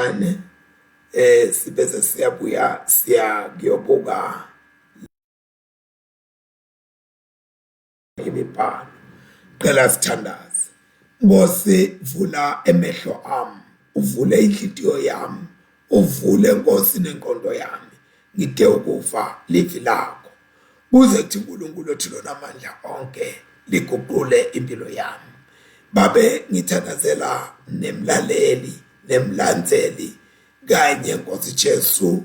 kancane eh sibese siyabuya siya kuyobuka imibhalo. Cela sithandaze. Nkosi vula emehlo ami, uvule inhlitiyo yami, uvule Nkosi nenqondo yami, ngide ukuva livi lakho. Kuze kuthi uNkulunkulu othi lona amandla onke liguqule impilo yami. Babe ngithandazela nemlaleli nemlandzeli kanye Nkosi Jesu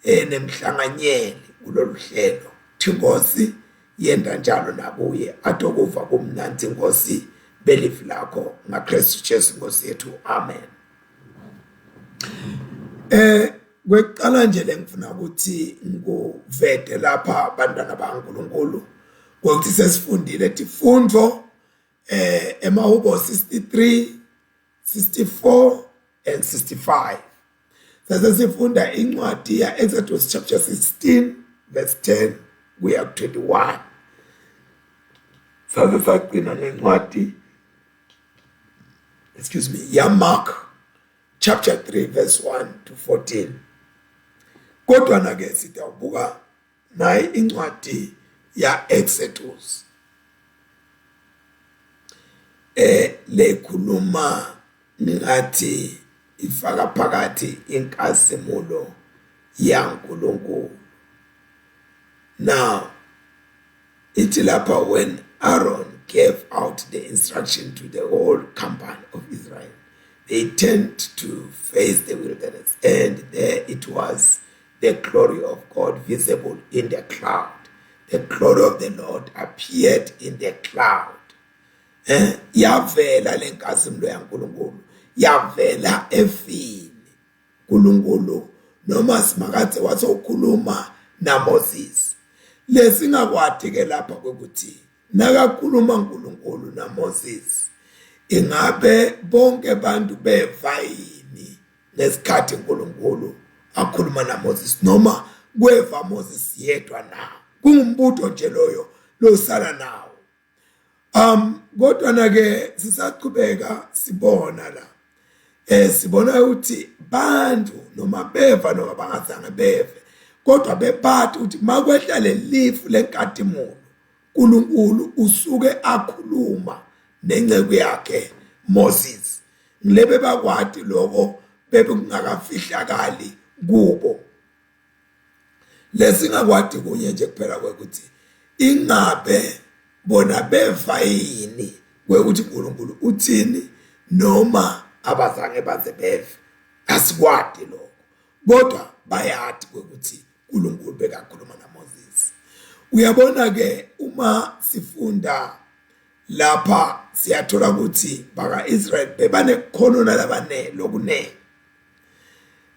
eh nemhlanganyeli kulolu hlelo. Thinkosi yenda njalo nakuye atokuva kumnandzi Nkosi belivi lakho ngaKristu Jesu Nkosi yethu amen. Eh kwekuqala nje lengifuna ukuthi ngikuvete lapha bantwana baNkulunkulu ukuthi sesifundile tifundvo eh emahubo 63 64 and 65 sase sifunda incwadi ya Exodus chapter 16 verse 10 kuya ku 21 sase sagcina ngencwadi excuse me ya Mark chapter 3 verse 1 to 14 kodwa na ke sitawubuka nayi incwadi ya Exodus eh lekhuluma ngathi ifaka phakathi inkazimulo yaNkulunkulu now ithi lapha when Aaron gave out the instruction to the whole company of Israel they turned to face the wilderness and there it was the glory of God visible in the cloud. The glory of the Lord appeared in the cloud. Eh yavela lenkazimulo yaNkuluNkulu yavela efini. uNkulunkulu noma simakadze wathi ukhuluma naMoses. Lesingakwati ke lapha ukuthi nakakhuluma uNkulunkulu naMoses ingabe bonke abantu beva yini ngesikhathi uNkulunkulu akhuluma naMoses noma kweva Moses yedwa na kungumbuto nje loyo losala nawo um kodwa na ke sisaqhubeka sibona la eh sibona ukuthi bantu noma beva noma bangazange beve kodwa bephatha ukuthi makwehla lelifu lenkatimulo uNkulunkulu usuke akhuluma nenceku yakhe Moses ngilebe bakwati lokho bebekungakafihlakali kubo lesingakwati kunye nje kuphela kwekuthi ingabe bona beva yini kwekuthi uNkulunkulu uthini noma abazange baze beve asikwati lokho kodwa bayati kwekuthi uNkulunkulu bekakhuluma naMoses uyabona ke uma sifunda lapha siyathola ukuthi baka-Israel bebanekukhono labane lokunene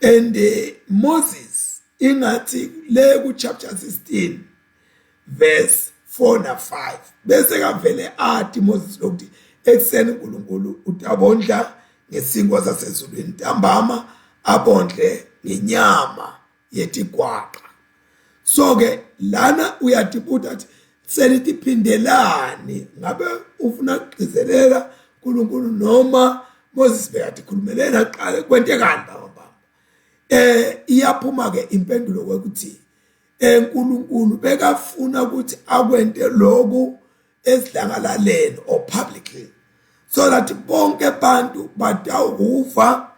and eh, Moses ingathi le ku chapter 16 verse 4 na 5 bese kavele athi Moses lokuthi ekuseni uNkulunkulu utabondla ngesinkwa sasezulwini ntambama abondle ngenyama yetigwaqa so ke lana uyatibuta ukuthi selitiphindelani ngabe ufuna kugcizelela uNkulunkulu noma Moses bekathi khulumelena aqale kwentekani baba baba eh iyaphuma ke impendulo ukuthi eNkulunkulu bekafuna ukuthi akwente lokhu esidlangalaleni or publicly so that bonke abantu batawukuva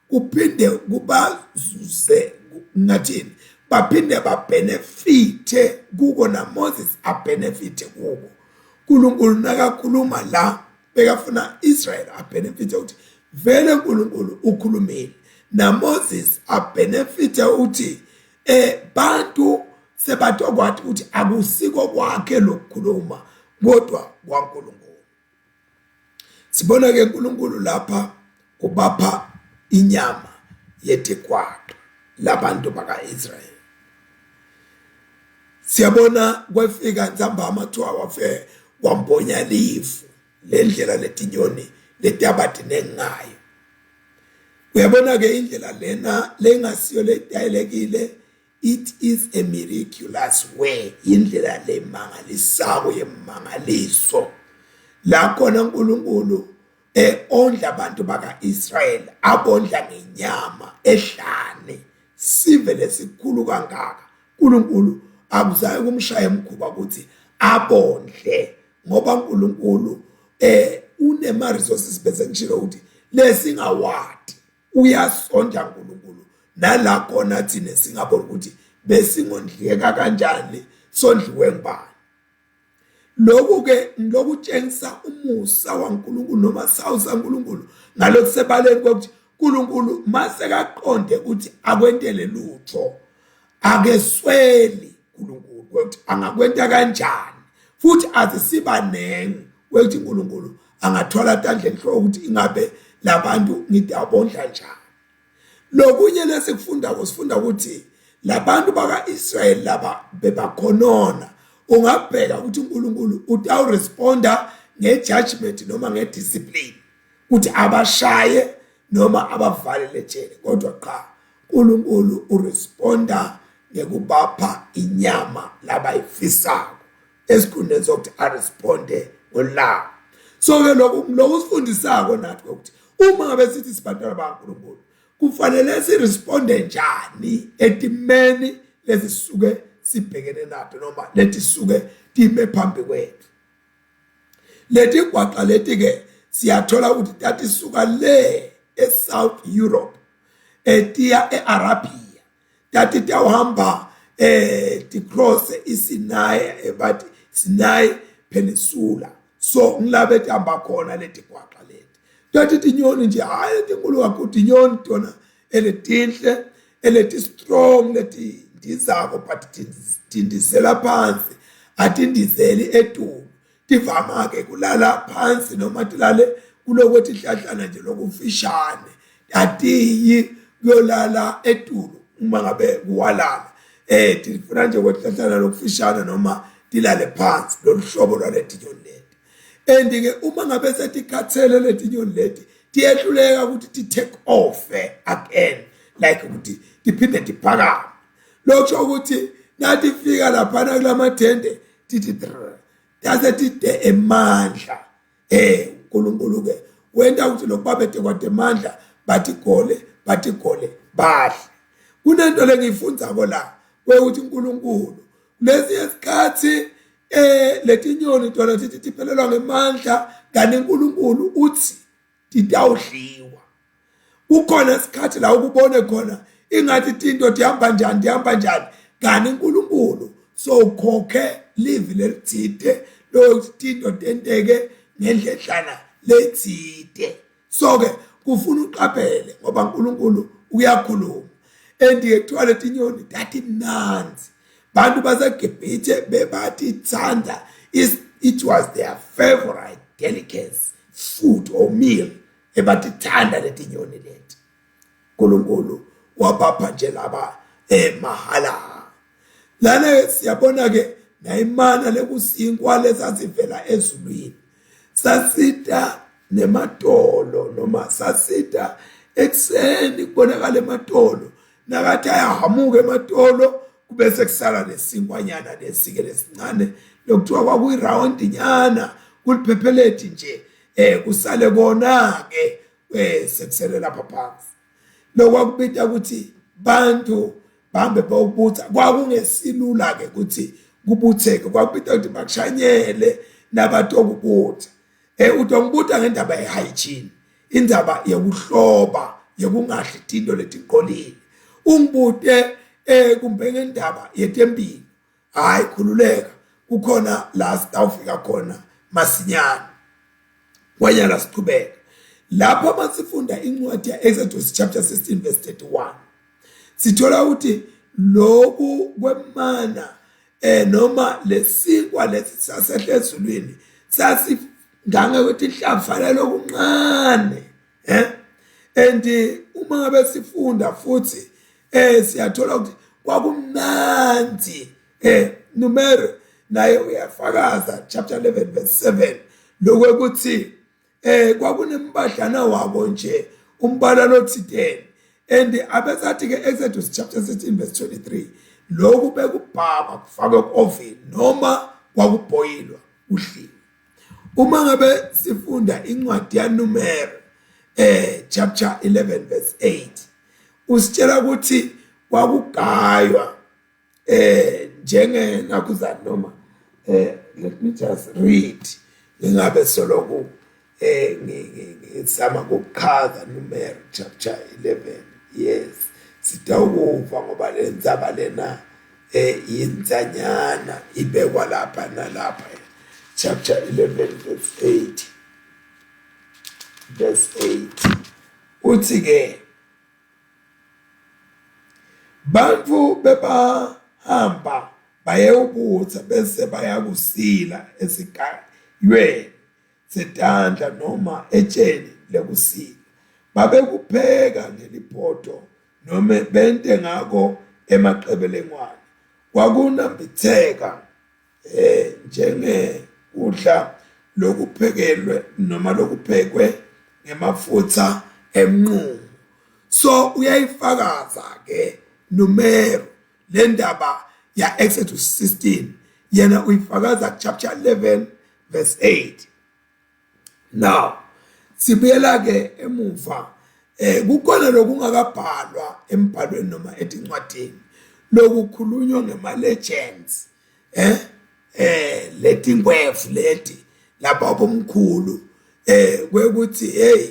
kuphinde kubazuze ngathini baphinde babenefithe kuko naMoses abenefithe kuko uNkulunkulu nakakhuluma la bekafuna Israel abenefithe ukuthi vele uNkulunkulu ukhulumile naMoses abenefithe ukuthi eh bantu sebatokwathi ukuthi akusiko kwakhe lokukhuluma kodwa kwaNkulunkulu sibona ke uNkulunkulu lapha ubapha inyama yetigwaqa labantu bakaIsrael siyabona kwefika ntsambama kuthiwa wafe wambonya lifu lendlela letinyoni letabatine ngayo uyabona ke indlela lena lengasiyo lejayelekile it is a miraculous way indlela lemangalisako yemangaliso la khona uNkulunkulu eh ondla abantu bakaIsrael abondla ngenyama ehlane sive lesikhulu kangaka uNkulunkulu akuzaye kumshaya emkhuba ukuthi abondle ngoba uNkulunkulu eh unema resources bese ngishilo ukuthi lesingawadi uyasondla uNkulunkulu nala khona thina singabona ukuthi besingondleka kanjani sondliwe ngubani. Lokhu ke ngilokutshengisa umusa waNkulunkulu noma sawu saNkulunkulu ngalokhu sebaleni kokuthi uNkulunkulu masekaqonde ukuthi akwentele lutho akesweli uNkulunkulu ukuthi angakwenta kanjani futhi azisibanengi ukuthi uNkulunkulu angathwala tandla enhloko ukuthi ingabe labantu ngidabondla njani. Lokunye lesikufundako sifunda ukuthi labantu baka-Israyeli laba bebakhonona. Ungabheka ukuthi uNkulunkulu utawuresponda nge-judgment noma nge-discipline ukuthi abashaye noma abavalele ejele, kodwa cha, uNkulunkulu uresponda ngekubapha inyama labayifisako esikhundleni sokuthi aresponde ngolaka. So ke lokhu lokhu sifundisako nathi ukuthi uma ngabe sithi sibantwana bakaNkulunkulu kufanele siresponde njani etimeni lesisuke sibhekene nato noma letisuke time phambi kwethu. Leti gwaqa leti ke siyathola ukuthi tatisuka le eSouth Europe etiya eArabia tati tawuhamba eh ticross iSinai eh, bathi Sinai Peninsula so ngilabe tihamba khona letigwaqa leti tati tinyoni nje hayi tinkulu kakhulu tinyoni tona eletinhle eleti strong leti ndizako but tindizela phansi atindizeli etulu tivama ke kulala phansi noma tilale kulokwetihlahlana nje lokufishane atiyi kuyolala etulu uma ngabe kuwalala eh tifuna nje kwetihlahlana lokufishane noma tilale phansi lolu hlobo lwaletinyoni leti and ke uma ngabe setikhathele letinyoni leti tiyehluleka ukuthi ti take off again like ukuthi tiphinde tiphakame lokho ukuthi nathi fika laphana kulamathende tithi tase tide emandla eh uNkulunkulu ke wenta ukuthi lokubabete kwade emandla bathi gole bathi gole bahle kunento lengiyifundzako la kwekuthi uNkulunkulu lesi esikhathi eh letinyoni tona tithi tiphelelwa ngemandla kanti uNkulunkulu uthi titawudliwa kukhona isikhathi la ukubone khona ingathi tinto tihamba njani tihamba njani kanti uNkulunkulu so ukhokhe livi lelithide lokuthi tinto tenteke ngendledlana lethide so ke kufuna uqaphele ngoba uNkulunkulu uyakhuluma and ke kuthiwa letinyoni tatimnandzi bantu baseGibhithe bebatithanda it was their favorite delicacy food or meal ebatithanda letinyoni leti uNkulunkulu wabapha nje laba eh mahala lana siyabona ke nayimana lekusinkwa lesasivela ezulwini sasita nematolo noma sasita ekuseni kubonakala ematolo nakathi ayahamuka ematolo kube sekusala lesinkwanyana lesike lesincane lokuthiwa kwakuyiround nyana kuliphepheleti nje eh kusale kona ke eh sekusele lapha phansi lokwakubita ukuthi bantu bahambe bawubutha kwakungesilula ke ukuthi kubutheke kwakubita ukuthi bakushanyele nabatokubutha eh utongibuta ngendaba ye-hygiene indaba yokuhloba yokungadli tinto letiqolile ungibute eh kumbe ngendaba yetempilo hayi khululeka kukhona la sitawufika khona masinyane kwanyala siqhubeka lapho masifunda incwadi ya-Exodus chapter 16 verse 31 sithola ukuthi lokhu kwemana eh noma lesinkwa lesi sasehle ezulwini sasingange ukuthi ihlamvu lokuncane eh and uma ngabe sifunda futhi eh siyathola ukuthi kwakumnandi eh numero naye uyafakaza chapter 11 verse 7 lokwekuthi eh kwakunembadlana wabo nje umbala lothiteni and abesathi ke Exodus chapter 16 verse 23 lokhu bekubhakwa kufakwe ku-oven noma kwakubhoyilwa kudliwe. Uma ngabe sifunda incwadi yaNumeri eh chapter 11 verse 8 usitshela ukuthi kwakugaywa eh njenge nakuzani noma eh let me just read ngingabe soloku eh ngizama ukuchaza Numeri chapter 11 yes sitawukuva ngoba le ndzaba lena eh yinzanyana ibekwa lapha nalapha chapter 11 verse 8 verse 8 uthi ke Bantfu bebahamba bayewubutsa bese bayakusila esigayweni setandla noma etjeni lekusila. Babekupheka ngelibhodo nome bente ngako emaqebelengwane. Kwakunambitseka eh njengekudla lokuphekelwe noma lokuphekwe ngemafutha emnqumo so uyayifakaza ke numero le ndaba ya Exodus 16 yena uyifakaza chapter 11 verse 8 now sibuyela ke emuva eh kukhona lokungakabhalwa embhalweni noma etincwadini lokukhulunywa ngema legends eh eh letingwevu leti lapha bomkhulu eh kwekuthi hey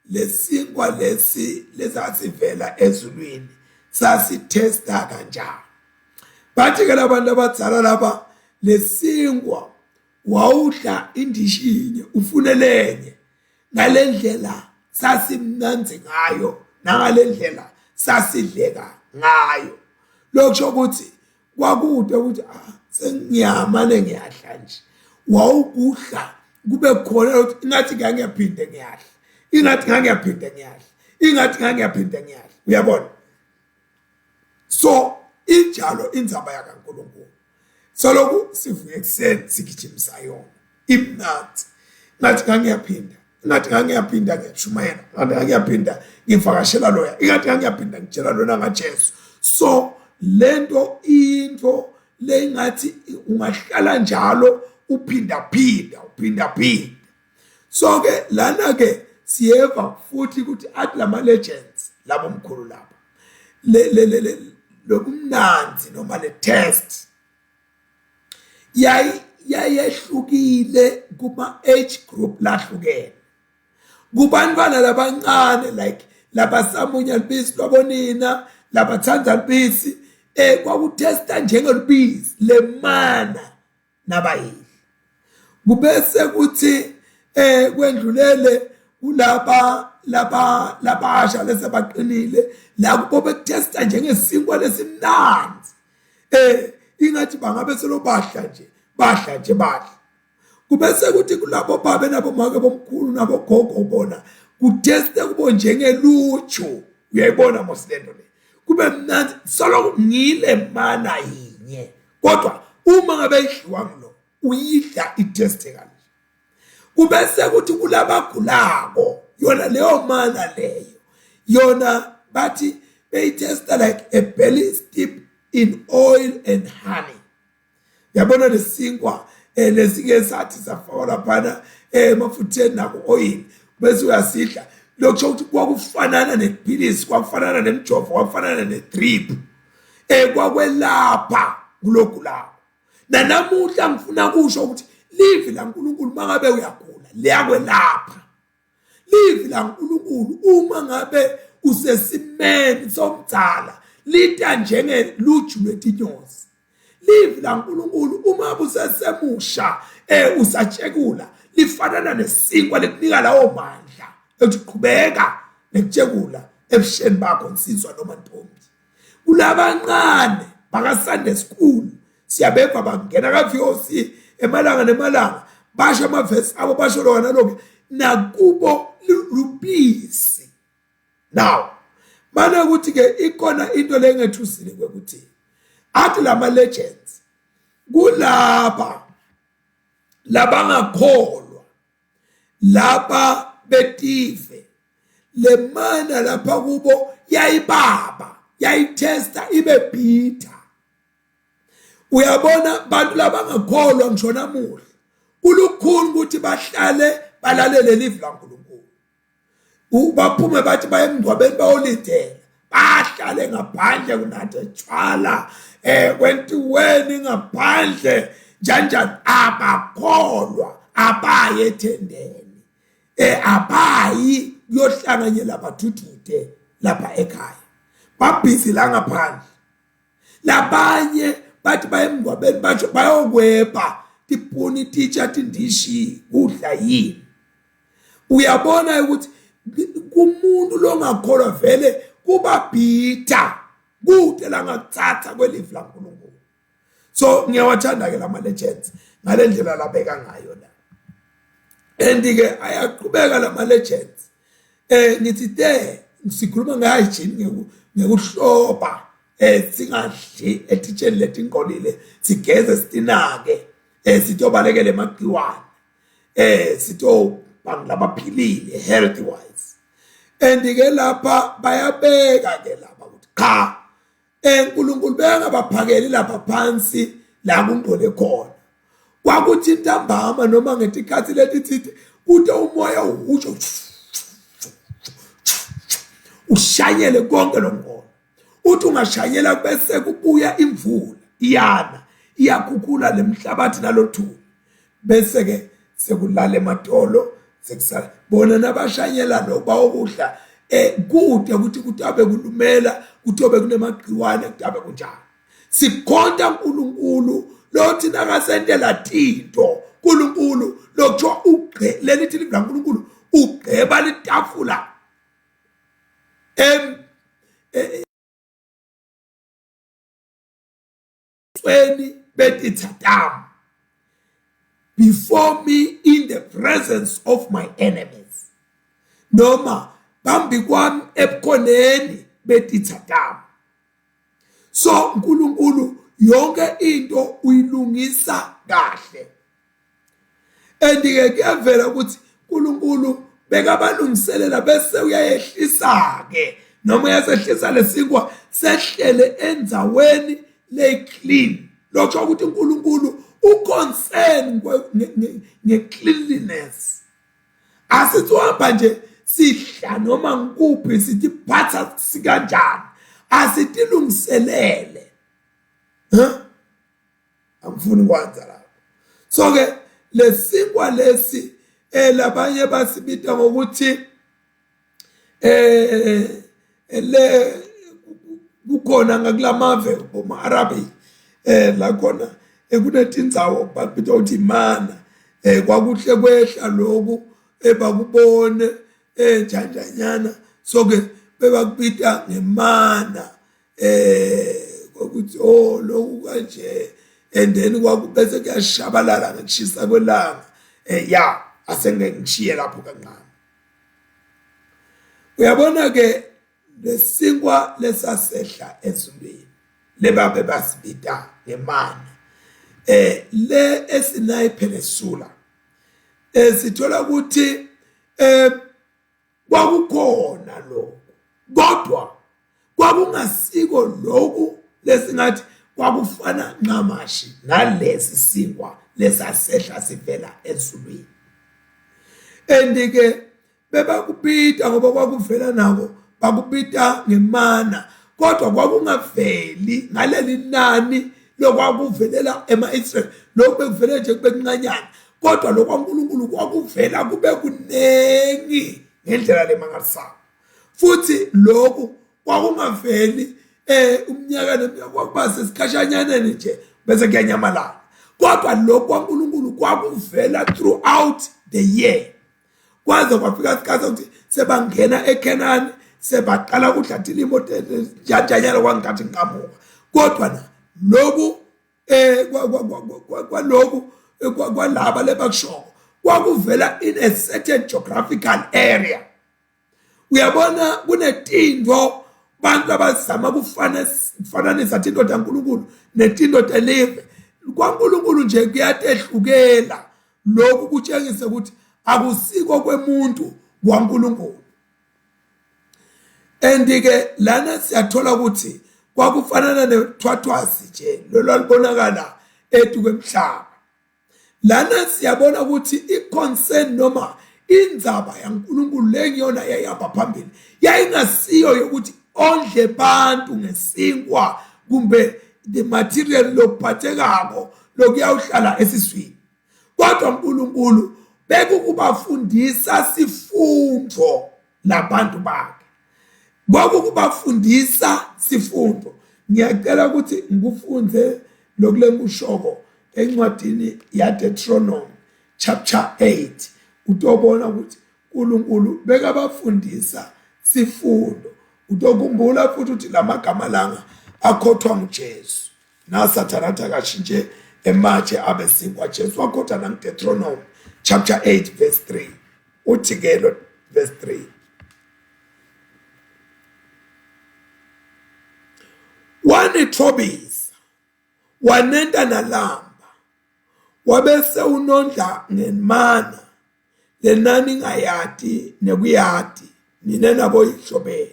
lesinkwa lesi lesasivela ezulwini sasithesta kanjani bathi ke labantu abadzala laba lesinkwa wawudla indishi yinye ufune lenye ngalendlela sasimnandzi ngayo nangalendlela sasidleka ngayo lokusho ukuthi kwakude ukuthi ah sengiyamane ngiyadla nje wawukudla kube khona ukuthi ingathi ngangiyaphinde ngiyadla ingathi ngangiyaphinde ngiyadla ingathi ngangiyaphinde ngiyadla uyabona so injalo indzaba yakaNkulunkulu soloku sivuke ekuseni sigijimisa yona imnandi ngathi ngangiyaphinda ngathi ngangiyaphinda ngiyashumayela ngathi ngangiyaphinda ngivakashela loya ingathi ngangiyaphinda ngitshela lona ngaJesu so lento into leyingathi ungahlala njalo uphinda phinda uphinda phinda so ke lana ke siyeva futhi ukuthi athi lama legends labo mkhulu lapha le le le lobumnanzi noma le test yayi yayehlukile kuma age group lahlukene kubantwana labancane like labasamunya lubisi lwabonina labathanda lubisi eh kwakutesta njengelubisi lemana nabayidla kubese kuthi eh kwendlulele kulaba laba labasha lesebaqinile la kubo bekutesta njengesinkwa lesimnandi eh ingathi bangabe selobadla nje badla nje badla kubese kuthi kulabo babe nabomake bomkhulu nabogogo bona kuteste kubo njengeluju uyayibona mos lento le kube mnandi solo ngile mana yinye kodwa uma ngabe idliwa ngilo uyidla iteste kanje kubese kuthi kulabagulako yona leyo mana leyo yona bathi beyitesta like a belly steep in oil and honey yabona lesinkwa eh lesike sathi safakwa laphana eh, emafutheni naku-oyini bese uyasidla lokusho ukuthi kwakufanana nephilisi kwakufanana nemjovo kwakufanana ne-drip eh kwakwelapha kulogulako nanamuhla ngifuna kusho ukuthi livi laNkulunkulu mangabe uyagula liyakwelapha livi laNkulunkulu uma ngabe usesimeni somdzala lita njengeluju lwetinyosi livi laNkulunkulu uma usesemusha eh usatshekula lifanana nesinkwa likunika lawo mandla ethi qhubeka nekutshekula ebusheni bakho nsizwa noma ntombi kulabancane baka Sunday school siyabeva bangena ka VOC emalanga nemalanga basho amavesi abo basho lokho nalokho nakubo lubisi now mana ukuthi ke ikhona into lengethusile kwekuthi athi lama legends kulaba labangakholwa laba betive lemana lapha kubo yayibaba yayitesta ibe bitter uyabona bantu labangakholwa ngisho namuhla Kulukhuni ukuthi bahlale balalele livi laNkulunkulu. Baphume bathi baye emngcwabeni bayolindela, bahlale ngaphandle kunathe tshwala kwentiweni ngaphandle njanjani, abakholwa abaye ethendeni, abayi kuyohlanganyela badudude lapha ekhaya, babhizi la ngaphandle. Labanye bathi baye emngcwabeni basho bayokweba tipuni, titsha, tindishi, kudla yini. Uyabona ukuthi kumuntu longakholwa vele kuba bitter kude langakuthatha kwelivi laNkulunkulu. So ngiyawathanda ke lama legends ngalendlela labeka ngayo la. And ke ayaqhubeka lama legends. Ngithi te sikhuluma nge-hygiene ngekuhloba, singadli etitsheni letinkolile, sigeze sitinake, sitobalekela emagciwane, sitoba labaphilile healthy wise. And ke lapha bayabeka ke laba ukuthi cha, uNkulunkulu bengabaphakeli lapha phansi la kungcole khona. Kwakuthi ntambama noma ngetikhathi letitsite kude umoya uhusho ushanyele konke lo ngqondo. Uthi ungashanyela bese kubuya imvula iyana iyakhukhula lemhlabathi nalothuli, bese ke sekulala ematolo sekusala bona nabashanyela lo bawokudla kude ukuthi kutabe kulumela, kutobe kunemagciwane, kutabe kunjani. Sikhonta uNkulunkulu lothi nakasentela tinto, uNkulunkulu lokuthiwa ugqe leli lithi livi laNkulunkulu ugqeba litafula ebusweni betitha tami, before me in the presence of my enemies, noma phambi kwami ebukhoneni betitha tami. So uNkulunkulu yonke into uyilungisa kahle. And ke kuyavela ukuthi uNkulunkulu bekabalungiselela bese uyayehlisa ke, noma uyasehlisa lesinkwa sehlele endzaweni le clean. Lokho ukuthi uNkulunkulu uconcern nge-cleanliness. Asithi uhamba nje sidla noma ngikuphi, sitiphatha sikanjani, asitilungiselele. Angifuni kwanza lapho. So ke lesinkwa lesi labanye basibita ngokuthi le kukhona ngakulamave boma Arabic, la khona kunetindzawo babita ukuthi imana, kwakuhle kwehla lokhu ebakubone njanjanyana. So ke bebakubita ngemana, ukuthi oh lokhu kanje, and then kwakubese kuyashabalala ngekushisa kwelanga. Ya asengeke ngishiye lapho kancane. Uyabona ke lesinkwa lesasehla ezulwini lebabe basibita ngemana, le eSinai Peninsula, sithola ukuthi kwakukhona lokho, kodwa kwakungasiko lokhu lesingathi kwakufana nqamashi nalesi sinkwa lesasehla sivela ezulwini. And ke bebakubita ngoba kwakuvela nako, bakubita ngemana, kodwa kwakungaveli ngaleli nani lokwakuvelela ema-Israyeli. Lokhu bekuvele nje kube kuncanyana, kodwa lokhu kwaNkulunkulu kwakuvela kube kuningi ngendlela lemangalisayo. Futhi lokhu kwakungaveli umnyaka neminyaka, kwakuba sesikhashanyaneni nje bese kuyanyamalala. Kodwa lokhu kwaNkulunkulu kwakuvela throughout the year, kwaze kwafika isikhathi sokuthi sebangena eKhenani, sebaqala ukudla tilimo njanjanyana kwangathi nqamuka. Kodwa na lokhu kwaloku kwalaba lebakushoko kwakuvela in a certain geographical area. Uyabona kunetinto bantu abazama kufananisa tinto taNkulunkulu netinto telive. KwaNkulunkulu nje kuyatehlukela. Lokhu kutshengisa ukuthi akusiko kwemuntu kwaNkulunkulu. And ke lana siyathola ukuthi kwakufanana nethwathwazi nje lolwalubonakala etu kwemhlaba. Lana siyabona ukuthi i-concern noma indzaba yaNkulunkulu lengiyona yayihamba phambili yayingasiyo yokuthi ondle bantu ngesinkwa kumbe the material lokuphathekako lokuyawuhlala esiswini kodwa uNkulunkulu bekukubafundisa sifundo labantu bakhe kwakukubafundisa sifundo ngiyacela ukuthi ngikufunze lokhu lengikushoko encwadini yaDeuteronomy chapter 8 utobona ukuthi uNkulunkulu bekabafundisa sifundo utokhumbula futhi ukuthi lamagama langa akhothwa nguJesu nasathana athi akashintshe ematshe abe sinkwa Jesu wakhotha nanguDeuteronomy chapter 8 verse 3 uthi ke lo verse 3 wanithobisa wanenta nalamba wabese unondla ngemana lenani ngayati nekuyati nine naboyihlo benu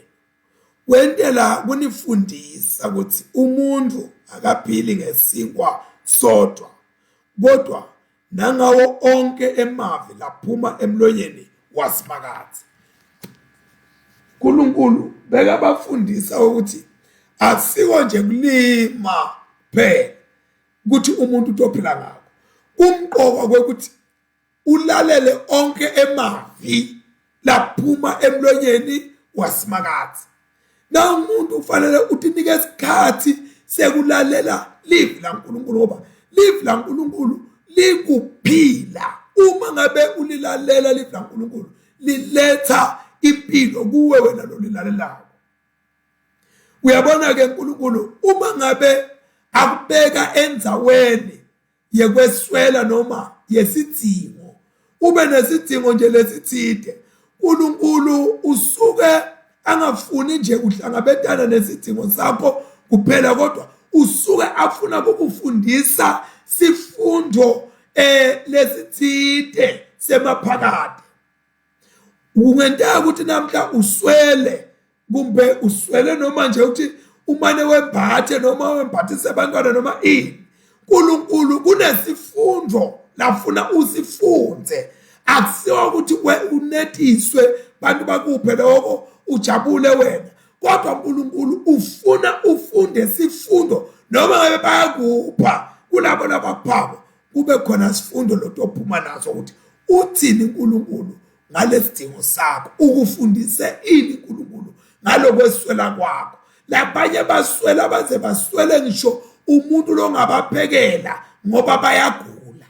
wentela kunifundisa ukuthi umuntu akaphili ngesinkwa sodwa kodwa nangawo onke emavi laphuma emlonyeni wasimakadze uNkulunkulu bekabafundisa ukuthi akusiko nje kulima kuphela ukuthi umuntu utophila ngakho kumqoka kwekuthi ulalele onke emavi laphuma emlonyeni wasimakadze na umuntu ufanele utinike isikhathi sekulalela livi laNkulunkulu ngoba livi laNkulunkulu likuphila uma ngabe ulilalela livi laNkulunkulu liletha impilo kuwe wena lolilalelayo uyabona ke uNkulunkulu uma ngabe akubeka endzaweni yekweswela noma yesidzingo ube nesidzingo nje lesithide uNkulunkulu usuke angafuni nje uhlangabetana nesidingo sakho kuphela kodwa usuke afuna ukukufundisa sifundo eh lesithide semaphakade kungenteka ukuthi namhla uswele kumbe uswele noma nje ukuthi umane wembathe noma wembathise abantwana noma ini uNkulunkulu kunesifundo lafuna usifunze akusiwa ukuthi unetiswe bantu bakuphe lokho ujabule wena kodwa uNkulunkulu ufuna ufunde sifundo noma ngabe bayakupha kulabo labaphako kube khona sifundo lotophuma naso ukuthi uthini uNkulunkulu ngalesidingo sakho ukufundise ini uNkulunkulu ngalokweswela kwakho labanye baswela baze baswele ngisho umuntu longabaphekela ngoba bayagula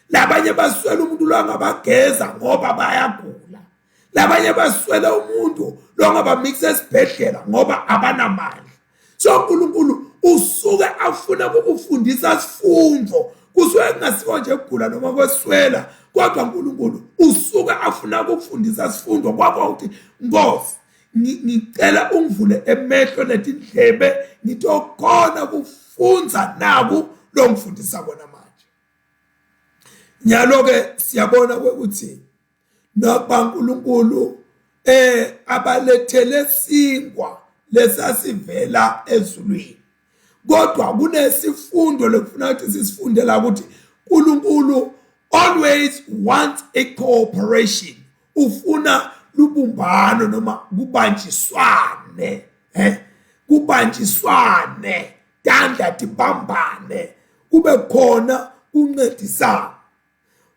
labanye baswele umuntu longabageza ngoba bayagula labanye baswele umuntu longabamikisa esibhedlela ngoba abanamandla so uNkulunkulu usuke afuna ukufundisa sifundo kusuke kungasiwo nje ukugula noma kweswela kodwa uNkulunkulu usuke afuna ukufundisa sifundo kwakho ukuthi Nkosi ngicela ungivule emehlo netindlebe ngitokhona kufunza naku lo ngifundisa kona manje nyalo ke siyabona ukuthi nokuba uNkulunkulu eh abalethele sinkwa lesasivela ezulwini kodwa kunesifundo lekufuna ukuthi sisifunde la ukuthi uNkulunkulu always wants a cooperation ufuna lubumbano noma kubanjiswane eh kubanjiswane tandla tibambane kube khona kuncedisana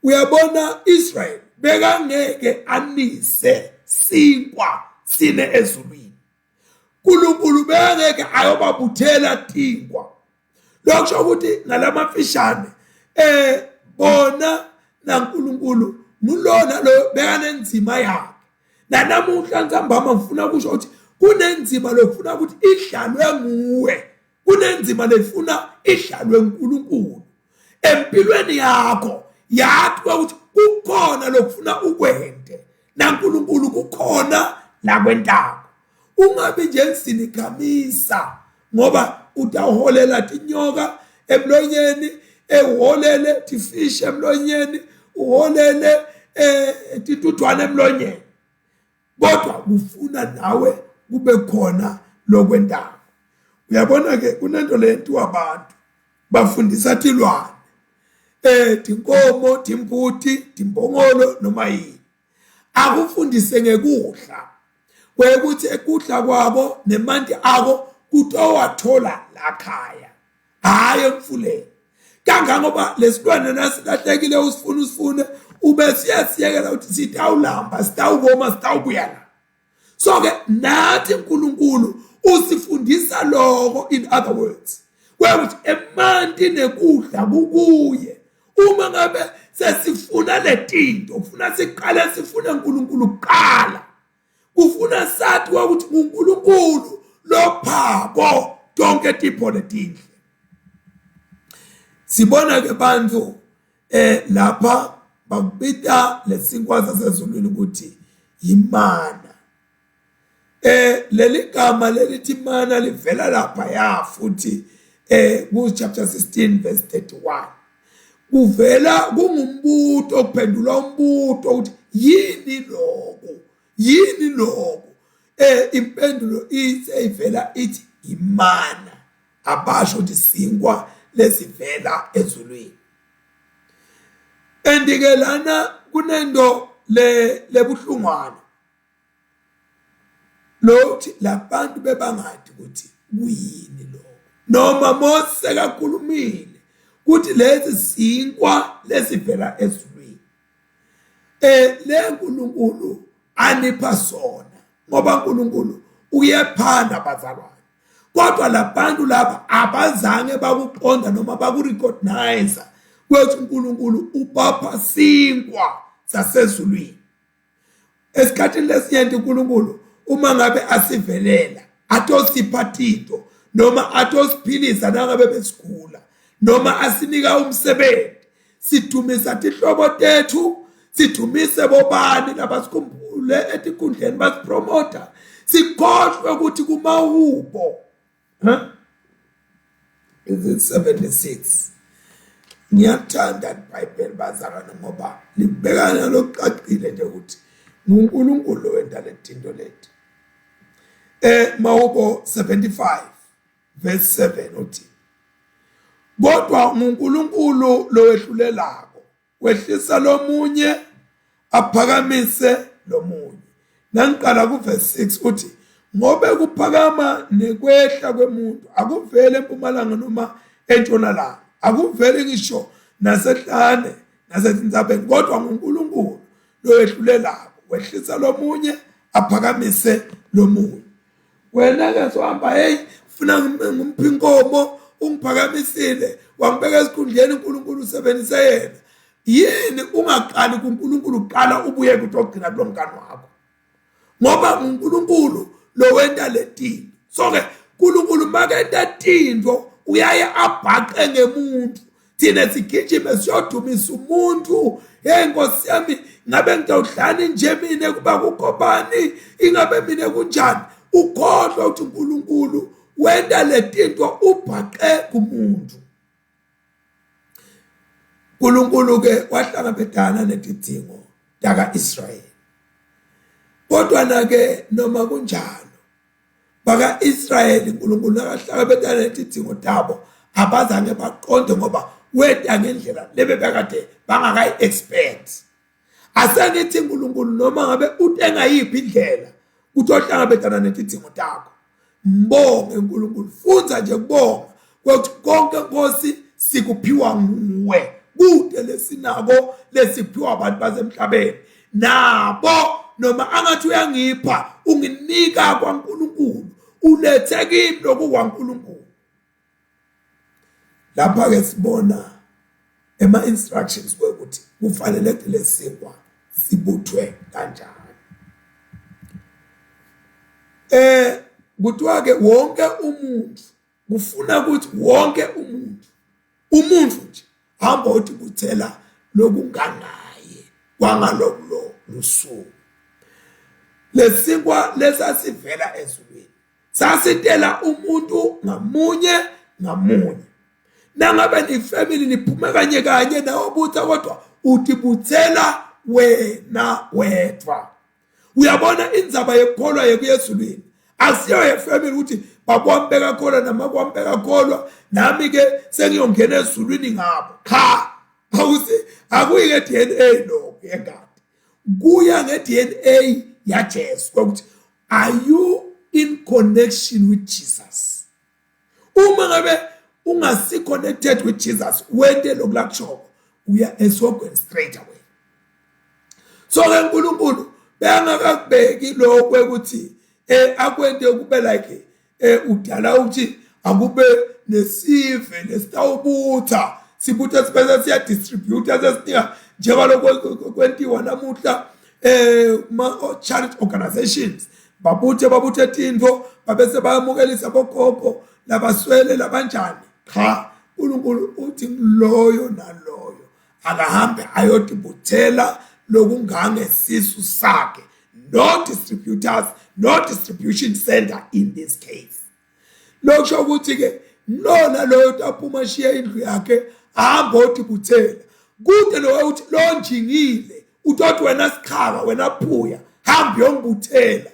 uyabona Israel bekangeke anise sinkwa sine ezulwini uNkulunkulu bekangeke ayobabuthela tinkwa lokusho ukuthi ngalamafishane eh bona naNkulunkulu ngulona lo bekanenzima yakhe nanamuhla ntambama ngifuna kusho ukuthi kunenzima lokufuna ukuthi idlalwe nguwe kunenzima lefuna idlalwe uNkulunkulu empilweni yakho yathi ukuthi kukhona lokufuna ukwente naNkulunkulu kukhona la kwentako ungabi nje nsinikamisa ngoba utaholela tinyoka emlonyeni eholele tifish emlonyeni uholele eh tituthwane emlonyeni kodwa kufuna nawe kube khona lokwentako uyabona ke kunento lento abantu bafundisa tilwane. eh tinkomo timbuti timbongolo noma yini akufundise ngekudla kwekuthi ekudla kwabo nemanti ako kutowathola lakhaya hhayi emfuleni kangangoba lesilwane nasilahlekile usifuna usifune ube siyasiyekela ukuthi sitawulamba sitawukoma sitawubuya la so ke nathi uNkulunkulu usifundisa lokho in other words kwekuthi emanti nekudla kukuye uma ngabe sesifuna letinto kufuna siqale sifune uNkulunkulu kuqala kufuna sathi ukuthi uNkulunkulu lophako tonke tipho letinhle sibona ke bantu eh lapha bakubita lesinkwa sasezulwini ukuthi yimana eh leli gama lelithi mana livela lapha ya futhi eh ku chapter 16 verse 31 kuvela kungumbuto kuphendulwa umbuto ukuthi yini lokho yini lokho eh impendulo ithe ivela ithi imana abasho ukuthi sinkwa lesivela ezulwini andike lana kunento le lebuhlungwana lokuthi labantu bebangadi ukuthi kuyini lokho noma Mose sekakhulumile ukuthi lesi sinkwa lesivela ezulwini eh le nkulunkulu anipha sona ngoba uNkulunkulu uyephana bazalwane kodwa labantu laba abazange bakuqonda noma bakurecognize kwethu uNkulunkulu ubapha sinkwa sasezulwini esikhathini lesinyenti uNkulunkulu uma ngabe asivelela atosipha tinto noma atosiphilisa nangabe besigula noma asinika umsebenzi sidumisa tihlobo tethu sidumise bobani labasikhumbule etikhundleni basipromota sikhohlwe ukuthi kumahubo huh? Is it 76 ngiyathanda iBhayibheli bazalwane ngoba libhekana lokucacile nje ukuthi nguNkulunkulu wenda letinto leti eh Mahubo 75 verse 7 uthi kodwa nguNkulunkulu lowehlulelako wehlisa lomunye aphakamise lomunye nangiqala kuverse 6 uthi ngobe kuphakama nekwehla kwemuntu akuvele empumalanga noma entshonalanga akuvele ngisho nasehlane nasezintsabeni kodwa nguNkulunkulu lowehlulelako wehlisa lomunye aphakamise lomunye wena ke sohamba hey funa ngimuphi inkomo ungiphakamisile wangibeka esikhundleni uNkulunkulu usebenzise yena yini ungaqali kuNkulunkulu uqala ubuye kuthi ogcina kulo mngani wakho ngoba uNkulunkulu lo wenta letinto so ke uNkulunkulu makenta tinto uyaye abhaqe ngemuntu thina sigijime siyodumisa umuntu hey nkosi yami ngabe ngitawudlani nje mina kuba kukho bani ingabe mina kunjani ukhohlwa ukuthi uNkulunkulu wenta letinto ubhaqe kumuntu uNkulunkulu ke wahlangabetana netidzingo taka-Israyeli kodwa na ke noma kunjalo baka-Israyeli uNkulunkulu nakahlangabetana netidzingo tabo abazange baqonde ngoba weta ngendlela lebebekade bangakayi-expect asengithi uNkulunkulu noma ngabe ute ngayiphi indlela ukuthi ohlangabetana netidzingo takho mbonge uNkulunkulu funza nje kubonga ukuthi konke Nkosi sikuphiwa nguwe kude lesinako lesiphiwa abantu basemhlabeni nabo noma angathi uyangipha unginika kwaNkulunkulu ulethe kimi lokhu kwaNkulunkulu lapha ke sibona ema instructions kwekuthi kufanele lesinkwa sibuthwe kanjani eh kuthiwa ke wonke umuntu kufuna ukuthi wonke umuntu umuntu nje hamba uthi buthela lokungangaye kwangalokulo lusuku lesinkwa lesasivela ezulwini sasitela umuntu ngamunye ngamunye nangabe nifamily niphume kanye kanye nawe butha kodwa utibuthela wena wedwa uyabona indzaba yekukholwa yekuya ezulwini asiyo yefamily ukuthi bakwami bekakholwa namakwami bekakholwa nami ke sengiyongena ezulwini ngabo cha Akusi akuyi nge-DNA lokho yengadi, kuya nge-DNA yaJesu ukuthi are you in connection with Jesus. Uma ngabe ungasi connected with Jesus, wente lokhu lakushoko, uya esihogweni straight away. So ke uNkulunkulu bengakakubeki lokho ukuthi akwente kube like udala ukuthi akube nesive lesitawubutha, sibuthe sibese siya distribute, sesinika njengoba lokho kwentiwa namuhla ma charity organizations, babuthe tintfo babese bayamukelisa bogogo labaswele labanjani. Cha, uNkulunkulu uthi loyo naloyo akahambe ayotibuthela lokungangesisu sakhe. No distributors, no distribution center in this case. Lokusho ukuthi ke lona loyo aphuma ashiye indlu yakhe ahambe otibuthela kude, lo uthi lo njingile utothi wena sikhaba, wena phuya, hamba uyongibuthela.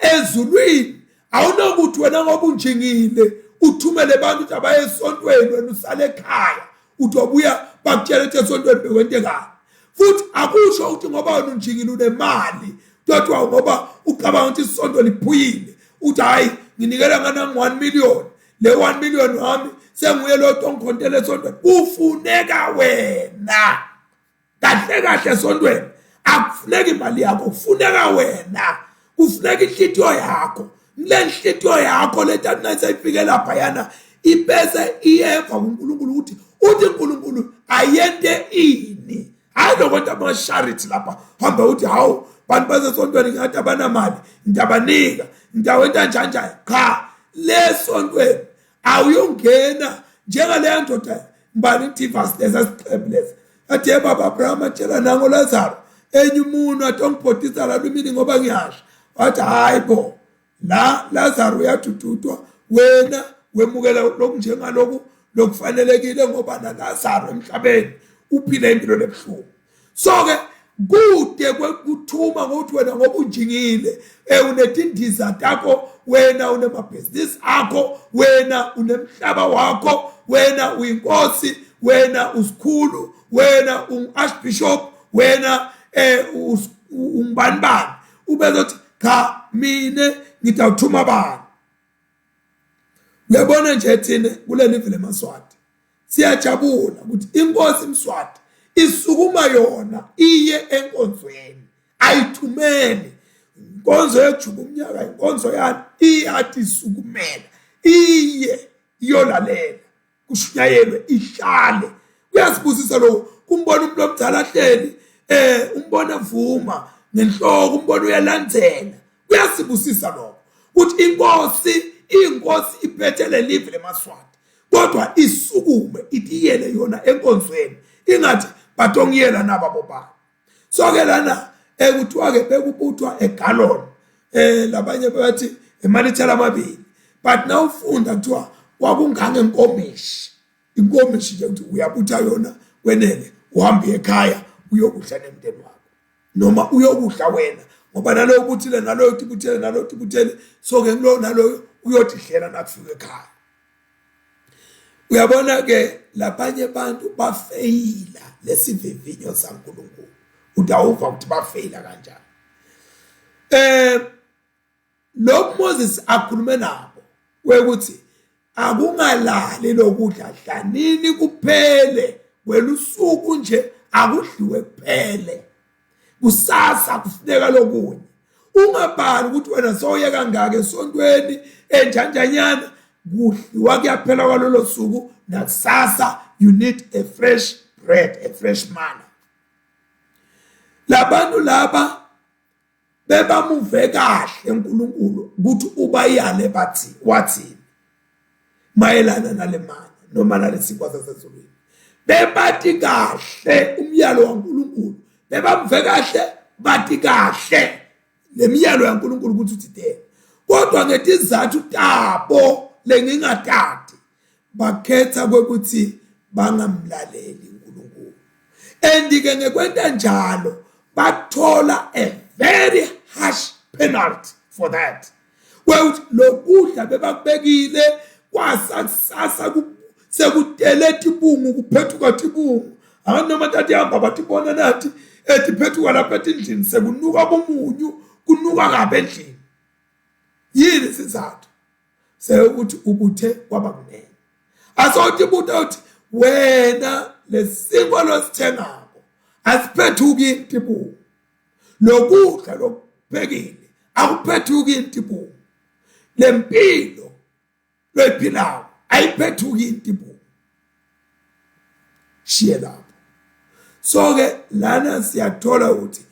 Ezulwini awunokuthi wena ngoba unjingile uthumele abantu ukuthi abaye esontweni, wena usale ekhaya, uthi wabuya bakutshela ukuthi esontweni bekwentekani. Futhi akusho ukuthi ngoba wena unjingile unemali, kodwa ngoba ucabanga ukuthi isonto liphuyile uthi hayi, nginikela ngana 1 million, le 1 million wami senguye lo tongikhontela esontweni. Kufuneka wena kahle kahle esontweni, akufuneki imali yakho, kufuneka wena, kufuneka inhlitiyo yakho. Le nhlitiyo yakho letathi nayisayifike lapha yana ibese iyeva kuNkulunkulu ukuthi uthi uNkulunkulu ayente ini. Hayi lokho ama-charity lapha hambe uthi hawu, bantu basesontweni ngathi abanamali, ngiyabanika, ngiyawenta njani njani. Cha, le sontweni awuyongena njengaleya ndoda ngibani tivas lesa sixebu lesa athi, ye baba Abraham, atshela nango Lazaro enye umuntu athi ongibhodisa la lumini ngoba ngiyasha. Wathi hayi bo, la Lazaro uyadududwa, wena wemukela lokunjengaloku lokufanelekile ngoba na Lazaro emhlabeni uphila impilo lebuhlungu. So ke kude kwekuthuma ngokuthi wena ngoba unjingile, unetindiza takho, wena unemabhizinisi akho, wena unemhlaba wakho, wena uyinkosi, wena usikhulu, wena ungu-archbishop, wena ungubanibani, ubezothi cha, mine ngidawuthuma abantu. Uyabona nje thina kuleli live lemaswati siyajabula ukuthi inkosi Mswati isukuma yona iye enkonzweni, ayithumeli inkonzo yokujuba umnyaka, inkonzo yani, iyathi isukumela iye iyolalela kushunyayelwe, ihlale. Kuyasibusisa lokho kumbona umuntu omdala ahleli, umbona vuma ngenhloko, umbona uyalandzela. Kuyasibusisa lokho ukuthi inkosi iphethe lelive lemaswati, kodwa isukume itiyele yona enkonzweni, ingathi batongiyela naba bobani. So ke lana ekuthiwa ke bekubuthwa egalon, labanye bathi emalithela amabili, but nawufunda kuthiwa kwakungange nkomishi, inkomishi nje ukuthi uyabutha yona kwenele uhambe ekhaya uyokudla nemndeni wakho, noma uyokudla wena, ngoba naloyo ubuthile, naloyo ubuthile, naloyo ubuthile. So ke kuloyo naloyo uyodidlela nakufika ekhaya. Uyabona ke labanye abantu bafeyila lesivivinyo saNkulunkulu, utawuva ukuthi bafeyila kanjani. Lokhu Moses akhulume nabo ukuthi akungalali lokudla, dlanini kuphele kwelusuku nje, akudliwe kuphele, kusasa kufuneka lokunye. Ungabali ukuthi wena sowuye kangaka esontweni enjanjanyana, kudliwa kuyaphela kwalolo suku, nakusasa you need a fresh bread, a fresh manna. Labantu laba bebamuve kahle uNkulunkulu ukuthi ubayale bathi wathini mayelana nale mana noma nalesinkwa sasezulwini. Bebati kahle umyalo waNkulunkulu, bebamve kahle, bati kahle lemiyalo yaNkulunkulu ukuthi uthitheni, kodwa ngetizathu tabo lengingatati bakhetha kwekuthi bangamlaleli uNkulunkulu. And ke ngekwenta njalo bathola a very harsh penalty for that, kwekuthi lokudla bebakubekile kwasa kusasa sekutele tibungu, kuphethuka tibungu. Angathi noma tatihamba batibona nathi etiphethuka lapha etindlini sekunuka bumunyu, kunuka kabi endlini. Yini isizathu? Sekuthi ubuthe kwaba kunene. Asotibuta ukuthi wena lesinkwa losithengako asiphethuki intibuko. Lokudla lokuphekile akuphethuki intibuko. Lempilo loyiphilako ayiphethuki intibuko. Shiye lapho. So ke lana siyathola ukuthi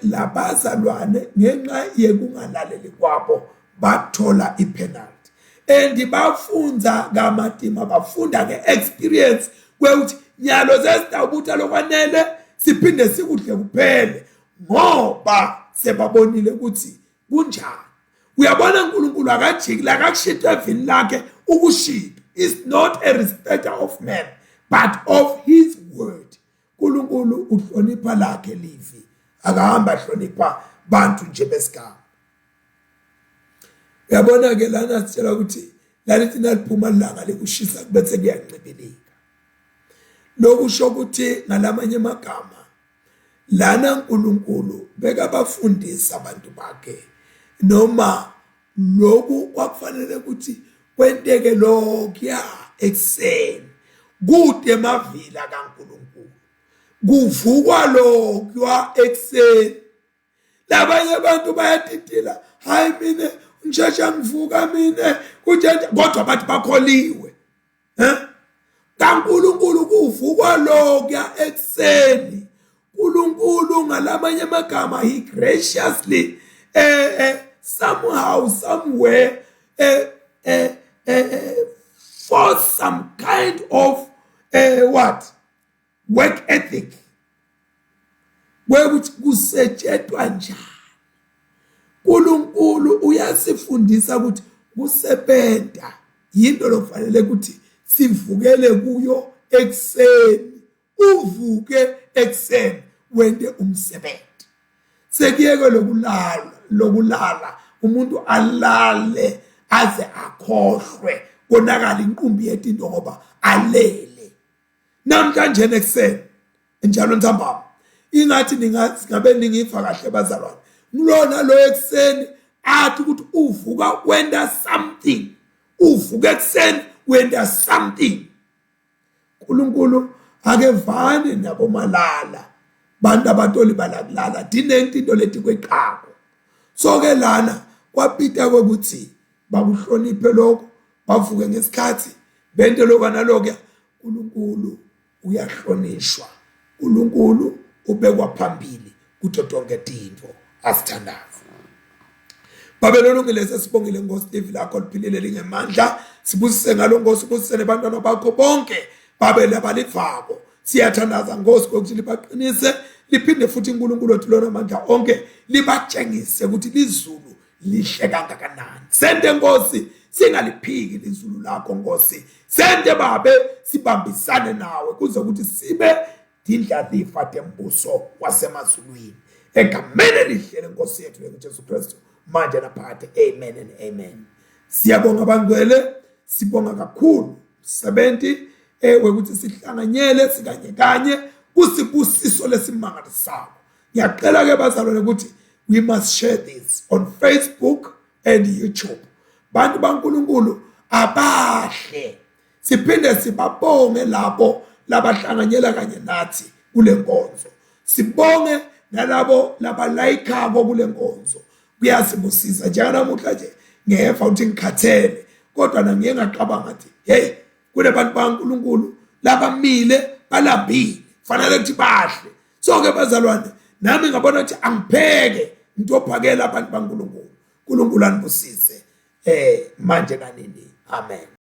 labazalwane ngenxa yekungalaleli kwabo bathola ipenalty and bafunza kamatima bafunda nge-experience kwekuthi nyalo sesitawubutha lokwanele siphinde sikudle kuphele ngoba sebabonile ukuthi kunjani. Uyabona uNkulunkulu akajiki la akakushito evini lakhe ukushito is not a respecter of man but of his word. uNkulunkulu uhlonipha lakhe livi, akahamba ahlonipha bantu nje besigaba. Uyabona ke lana sitshela ukuthi lalithi naliphuma ilanga likushisa bese kuyancibilika. Lokusho ukuthi ngalamanye amagama lana uNkulunkulu bekabafundisa abantu bakhe noma lokhu kwakufanele ukuthi kwenteke lokhuya ekuseni kude emavila kaNkulunkulu kuvukwa lokhuya ekuseni. Labanye abantu bayatitila, hayi mina ngisheshe ngivuka mina kunje, kodwa bathi bakholiwe. kaNkulunkulu kuvukwa lokhuya ekuseni. uNkulunkulu ngalamanye amagama he graciously somehow somewhere force some kind of what work ethic kwekuthi kusetshentwa njani. uNkulunkulu uyasifundisa ukuthi kusebenta yinto lokufanele ukuthi sivukele kuyo ekuseni. Uvuke ekuseni wente umsebenzi, sekuyeke lokulala, lokulala umuntu alale aze akhohlwe konakala inqumbi yetinto ngoba alele. Namhlanje ekuseni njalo ntambama ingathi ningabe ningiva kahle bazalwane, ngilona lo ekuseni athi ukuthi uvuka wenda something, uvuka ekuseni wenda something. uNkulunkulu akevani nabomalala bantu abatoli balakulala dinento into leti kweqako. So ke lana kwapita kwekuthi bakuhloniphe lokho, bavuke ngesikhathi bente lokho nalokho. uNkulunkulu uyahlonishwa, uNkulunkulu ubekwa phambili kuto tonke tintfo. Asithandaze. Babe lolungile, sesibongile Nkosi livi lakho liphilile lingemandla. Sibusise ngalo Nkosi, ubusise nebantwana bakho bonke babe labalivako. Siyathandaza Nkosi ukuthi libaqinise, liphinde futhi uNkulunkulu wethu lona amandla onke libatshengise ukuthi lizulu lihle kangakanani. Sente Nkosi singaliphiki lizulu lakho Nkosi, sente babe sibambisane nawe kuze ukuthi sibe tindlalifa tembuso wasemazulwini, egameni elihle lenkosi yethu lenguJesu Kristu manje naphakade, amen and amen. Siyabonga bangcwele, sibonga kakhulu msebenzi wekuthi sihlanganyele sikanye kanye kusibusiso lesimangalisayo. Ngiyacela ke bazalwane ukuthi we must share this on Facebook and YouTube. Bantu baNkulunkulu abahle, siphinde sibabonge labo labahlanganyela kanye nathi kule nkonzo, sibonge nalabo labalayikako kule nkonzo. Kuyasibusisa njenganamuhla nje ngeva ukuthi ngikhathele, kodwa nangiye ngacabanga ngathi hey, kunebantu baNkulunkulu labamile balambile, fanele ukuthi bahle. So ke bazalwane, nami ngabona ukuthi angipheke ngitophakela abantu baNkulunkulu. uNkulunkulu anibusise manje nanini, amen.